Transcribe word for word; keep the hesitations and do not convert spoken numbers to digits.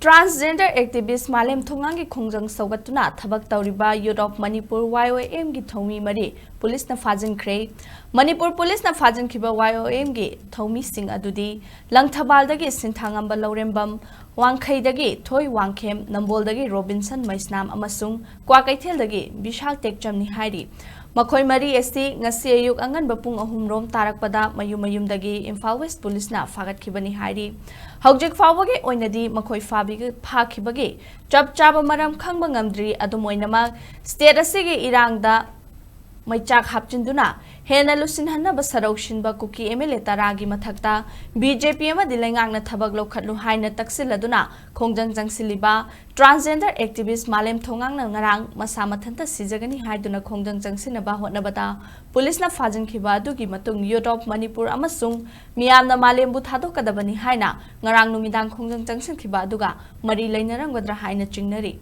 Transgender activist ꯃꯥꯂꯦꯝ ꯊꯣꯉꯥꯡꯒꯤ ꯈꯣꯡꯖꯪ ꯁꯧꯒꯠꯇꯨꯅ ꯊꯕꯛ ꯇꯧꯔꯤꯕ Youth of Manipur, Y O M ꯒꯤ ꯊꯧꯃꯤ ꯃꯔꯤ ꯄꯨꯂꯤꯁꯅ ꯐꯥꯖꯤꯟꯈ꯭ꯔꯦ꯫ ꯃꯅꯤꯄꯨꯔ ꯄꯨꯂꯤꯁꯅ ꯐꯥꯖꯤꯟꯈꯤꯕ Y O M ꯒꯤ ꯊꯧꯃꯤꯁꯤꯡ ꯑꯗꯨꯗꯤ ꯂꯪꯊꯕꯥꯜꯗꯒꯤ ꯁꯤꯟꯊꯥꯉꯝꯕ ꯂꯧꯔꯦꯝꯕꯝ, ꯋꯥꯡꯈꯩꯗꯒꯤ ꯊꯣꯏ ꯋꯥꯡꯈꯦꯝ, ꯅꯝꯕꯣꯜꯗꯒꯤ ꯔꯣꯕꯤꯟꯁꯟ ꯃꯩꯁꯅꯥꯝ ꯑꯃꯁꯨꯡ ꯀ꯭ꯋꯥꯀꯩꯊꯦꯜꯗꯒꯤ ꯕꯤꯁꯥꯜ ꯇꯦꯛꯆꯝꯅꯤ ꯍꯥꯏꯔꯤ꯫ ꯃꯈꯣꯏ ꯃꯔꯤ ꯑꯁꯤ ꯉꯁꯤ ꯑꯌꯨꯛ ꯑꯉꯟꯕ ꯄꯨꯡ ꯑꯍꯨꯝ ꯔꯣꯝ ꯇꯥꯔꯛꯄꯗ ꯃꯌꯨꯝ ꯃꯌꯨꯝꯗꯒꯤ ꯏꯝꯐꯥꯜ ꯋꯦꯁ ꯄꯨꯂꯤꯁꯅ ꯐꯥꯒꯠꯈꯤꯕꯅꯤ ꯍꯥꯏꯔꯤ꯫ ꯍꯧꯖꯤꯛ ꯐꯥꯎꯕꯒꯤ ꯑꯣꯏꯅꯗꯤ ꯃꯈꯣꯏ ꯐꯥꯕꯤ-, ꯐꯥꯈꯤꯕꯒꯤ ꯆꯞ ꯆꯥꯕ ꯃꯔꯝ ꯈꯪꯕ ꯉꯝꯗ꯭ꯔꯤ꯫ ꯑꯗꯨꯝ ꯑꯣꯏꯅꯃꯛ, ꯁ꯭ꯇꯦꯠ ꯑꯁꯤꯒꯤ ꯏꯔꯥꯡꯗ ꯃꯩꯆꯥꯛ ꯍꯥꯞꯆꯤꯟꯗꯨꯅ ꯍꯦꯟꯅ ꯂꯨꯁꯤꯟꯍꯟꯅꯕ ꯁꯔꯧ ꯁꯤꯟꯕ ꯀꯨꯀꯤ M L A ꯇꯔꯥꯒꯤ ꯃꯊꯛꯇ B J P ꯑꯃꯗꯤ ꯂꯩꯉꯥꯛꯅ ꯊꯕꯛ ꯂꯧꯈꯠꯂꯨ ꯍꯥꯏꯅ ꯇꯛꯁꯤꯜꯂꯗꯨꯅ ꯈꯣꯡꯖꯪ ꯆꯪꯁꯤꯜꯂꯤꯕ transgender activist ꯃꯥꯂꯦꯝ ꯊꯣꯉꯥꯡꯅ ꯉꯔꯥꯡ ꯃꯁꯥ ꯃꯊꯟꯇ ꯁꯤꯖꯒꯅꯤ ꯍꯥꯏꯗꯨꯅ ꯈꯣꯡꯖꯪ ꯆꯪꯁꯤꯟꯅꯕ ꯍꯣꯠꯅꯕꯗ ꯄꯨꯂꯤꯁꯅ ꯐꯥꯖꯤꯟꯈꯤꯕ ꯑꯗꯨꯒꯤ ꯃꯇꯨꯡ Youth of Manipur ꯑꯃꯁꯨꯡ ꯃꯤꯌꯥꯝꯅ ꯃꯥꯂꯦꯝꯕꯨ ꯊꯥꯗꯣꯛꯀꯗꯕꯅꯤ ꯍꯥꯏꯅ ꯉꯔꯥꯡ ꯅꯨꯃꯤꯗꯥꯡ ꯈꯣꯡꯖꯪ ꯆꯪꯁꯤꯟꯈꯤꯕ ꯑꯗꯨꯒ ꯃꯔꯤ ꯂꯩꯅꯔꯝꯒꯗ꯭ꯔꯥ ꯍꯥꯏꯅ ꯆꯤꯡꯅꯔꯤ꯫